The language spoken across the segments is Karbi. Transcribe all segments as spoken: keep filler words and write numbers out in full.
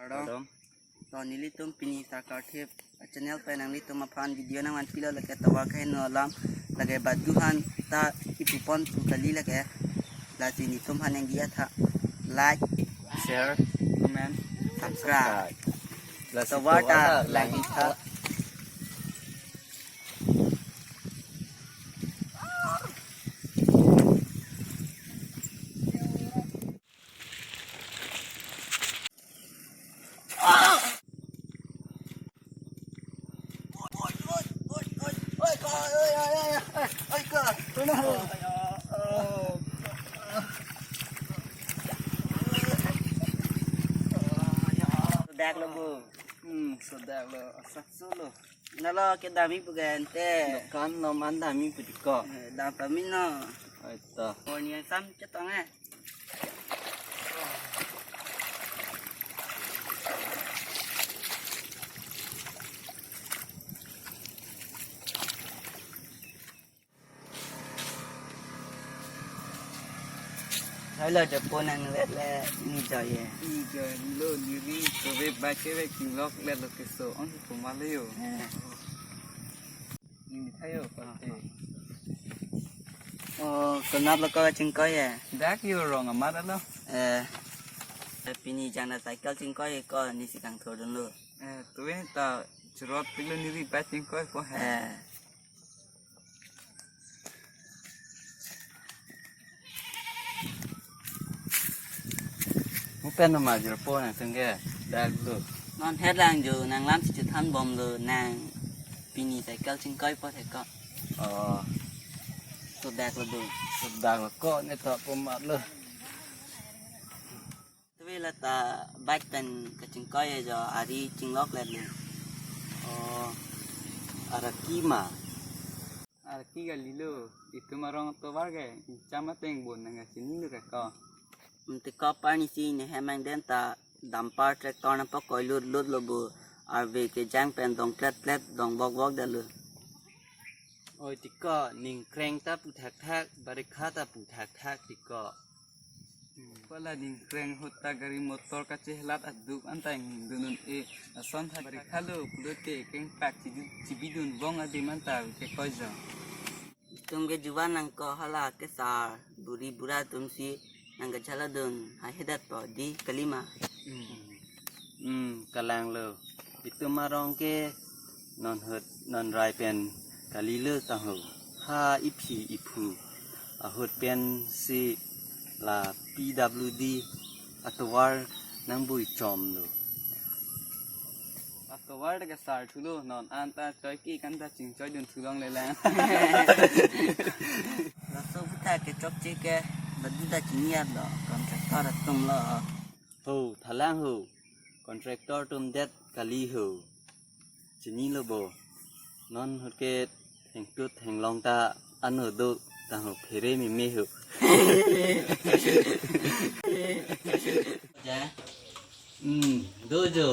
Kardom. Kardom. To nelitum pini Sarkar Thip channel pen nanglitum aphan video nangvanpilo, lake tovar kaheno alam, lake badu han ta kipupon pu kali lake. Lasi nelitum aphan nangji atha like, share, comment, subscribe. Lasi tovar ta tovar ta lang lang itha. Dak lo bu. Hmm, sodak lo, asak solo. Nalo ke dami pu ke ante. Dukan nom an dami pu tiko. Eh, dam pamino. Oi to. Morning sam chetong eh. Hai lo, japo nangvet le ni joy ye. Ni joy lo, niri kove ba keve kinglok le lo keso ong si puma le yo. Eh. Ni thayo pate. Oh, konat lo ko chingkoi ye. Dak yo rong amat lo. Eh. Pini jana cycle chingkoi ko nisi kangthurdun lo. Eh, tuwe ta churot pilo niri ba chingkoi ko he. Eh. Mo pen ma jirpo nangtum ke dak lo. Non het lang jo nanglam si chethan bom lo nang pini cycle chingkoi po he ko. Oh. To dak lo do. To dak lo ko ne to po mat lo. Tuwe la ta bike pen kachingkoi jo ari chinglok le le. Oh. Araki ma. Araki kali lo, itum arong tovar ke, chama teng bon nang chini lo ke ko. Mte ko par nisi ne hem angden ta dumper tractor nangpakoi lut lut lo bu, arve kejang pen dong tlet tlet dong bok bok det lo. Oi tiko, ningkreng ta pu thak thak, barikha ta pu thak thak tiko. Pala ningkreng ahut ta gari motor kachehelat aduk anta ingdunun e, ason tha barikha lo pulote kengpak chidu chibidun bong adim anta ke koijo. Itum ke juvan nang ko hala kesar buri bura atum si nang kejala dun hai hedat po di kalima. Hmm. Hmm, kalang lo. Itum arong ke non hut non rai pen kali lo tangho. Ha iphi iphu ahut pen si la P W D atovar nang bui chom lo. Atovar ke sar thulo non anta choi ki kan ta chingchoi dun thulong le lang. Laso puta ke chokche ke badu ta chini lo contractor atum lo. Ho, thalang ho. Contractor atum det kali ho. Chini lo bo. Non hut ke thengtut thenglong ta ano do tangho phere meme ho. Ja. Hmm, do jo.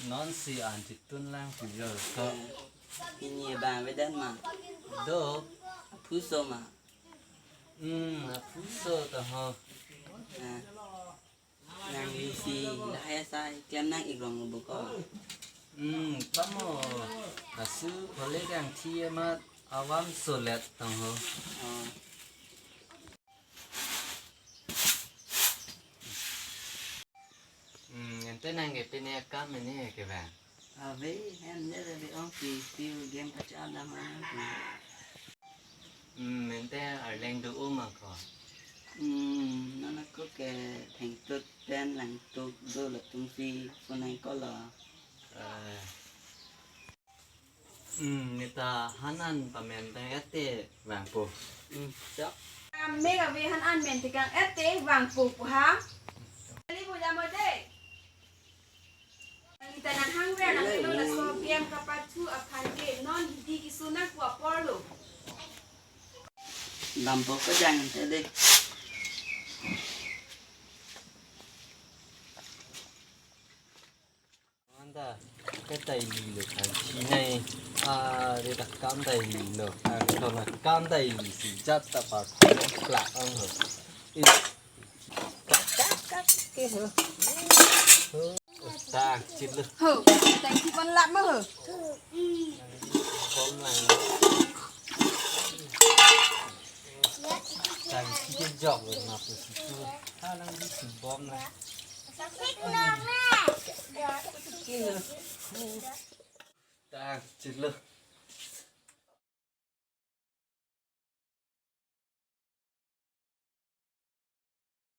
Non si an chitun lang pujo ko. Pini abang avedet ma? Do. Aphuso ma? Hmm, aphuso to ho. Ah. Nang isi lahai asai klem nang igrong lo bu ko. Hmm, pamo. Asu kole kangthi amat awam solet tong ho. Oh. Hmm, ante nang ke pini akam ini ke bang? Ave, hem je ave ong pi, pi game kacha dam ha. Hmm, ante arleng do-o ma ko? Hmm, non ako ke thengtut pen langtuk do latum si phone ko lo. Eh. Hmm, neta han an pamen tang ete vangpo. Hmm, chok. Mek ave han an men tekang ete vangpo pu ha. Kali bu jamo de. Nang ita nang hangver nang pilo laso B M kapathu aphan ke non hidi kisu nang pu apor lo. Dampo ko jang te de. Taili lo kan chinai. Ah, dia dah kam taili lo. Ah, kalau nak kam taili si jat tak pakai plak ang ho. Is plak plak plak ke ho. Ho, tang chit lo. Ho, tang chit pon lap mo ho. Bom lang. Tang chit jok lo ma pu si tu. Ha lang di si bom lang. Tang chit lo.